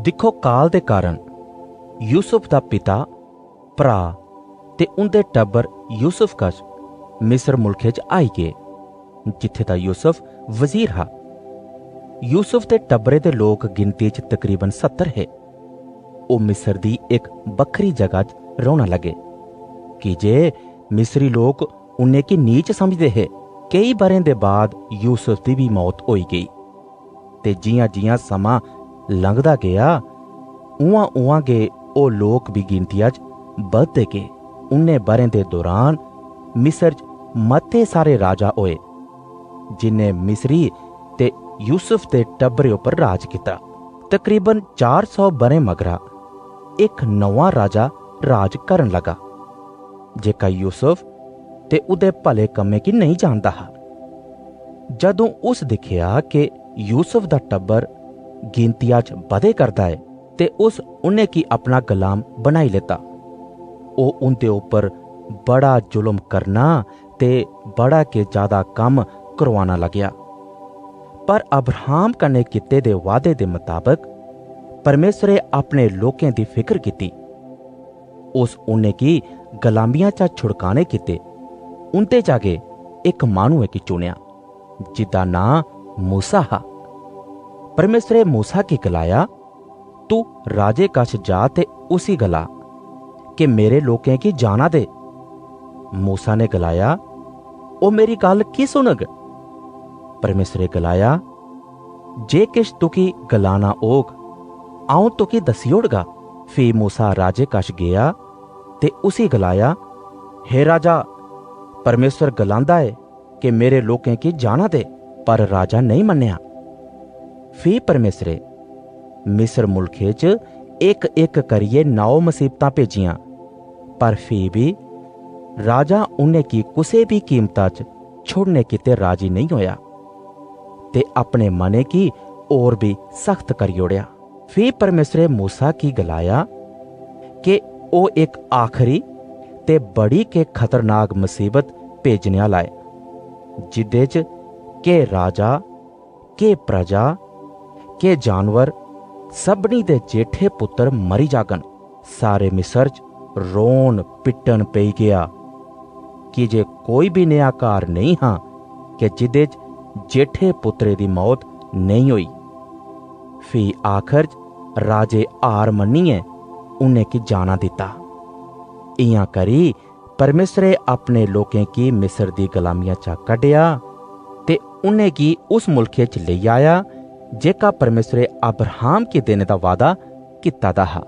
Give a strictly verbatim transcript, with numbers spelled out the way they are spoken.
दिक्खो, काल दे कारण यूसुफ दा पिता, भ्रा ते उंदे टब्बर यूसुफ कश मिस्र मुल्खे च आई गे, जित्थे दा यूसुफ वजीर हा। यूसुफ दे टब्बरे दे लोक गिनती च तकरीबन सत्तर हे। ओह मिस्र दी इक बक्खरी जगह च रौहना लगे, की जे मिस्री लोक उन्हें गी नीच समझदे हे। केई बरें दे बाद यूसुफ दी भी मौत होई गई, ते जियां-जियां समां लंघदा गेआ, उआं-उआं गै ओह लोक भी गिनतिया च बधदे गे। उन्हें बरें दे दौरान मिस्र च मते सारे राजा होए, जिन्हें मिस्री ते यूसुफ दे टब्बरे उप्पर राज कीता। तकरीबन चार सौ बरें मगरा इक नमां राजा राज करन लगा, जेका यूसुफ ते उदे भले कम्में गी नेई जानदा हा। जदों उस दिखेया कि यूसुफ दा टब्बर गिनतिया च बधे करदा ऐ, ते उस उन्हें गी अपना गुलाम बनाई लेता। ओह उंदे उप्पर बड़ा जुल्म करना ते बड़ा के ज्यादा कम्म करवाना लगया। पर अब्राहम कन्ने कित्ते दे वादे दे मताबक परमेसरे अपने लोकें दी फिकर कित्ती। उस उन्हें गी गुलामियां चा छुड़काने कित्ते उंदे चा गै इक माहनुए गी चुनया, जिदा नां मूसा हा। परमेसरे मूसा गी गलाया, "तू राजे कश जा ते उसी गला कि मेरे लोकें गी जाना दे।" मूसा ने गलाया, "ओह मेरी गल्ल की सुनग?" परमेसरे गलाया, "जे किश तुकी गलाना होग, आऊं तुकी दसी ओड़गा।" फी मूसा राजे कश गया ते उसी गलाया, "हे राजा, परमेसर गलांदा ऐ कि मेरे लोकें गी जाना दे।" पर राजा नेई मन्नेया। फी परमेसरे मिस्र मुल्खे च इक-इक करियै नौ मुसीबतां भेजियां, पर फी भी राजा उन्हें गी कुसै भी कीमता च छोड़ने कीते राजी नेई होया ते अपने मने गी होर भी सख्त करी ओड़ेया। फी परमेसरे मूसा गी गलाया कि ओह इक आखरी ते बड़ी के खतरनाक मुसीबत भेजने आला ऐ, जिदे च के राजा, के प्रजा, के जानवर, सबनी दे जेठे पुत्र मरी जागन। सारे मिस्र च रोन पिट्टन पेई गया, की जे कोई भी नेहा घर नेई हा कि जिदे च जेठे पुत्रे दी मौत नेई होई। फी आखर च राजे हार मन्नियै उन्हें गी जाना दिता। इयां करी परमेसरे अपने लोकें गी मिस्र दी गुलामियां चा कड्डेया ते उन्हें गी उस मुल्खे च लेई आया, जेका परमेसरे अब्राहम गी देने दा वादा कित्ता दा हा।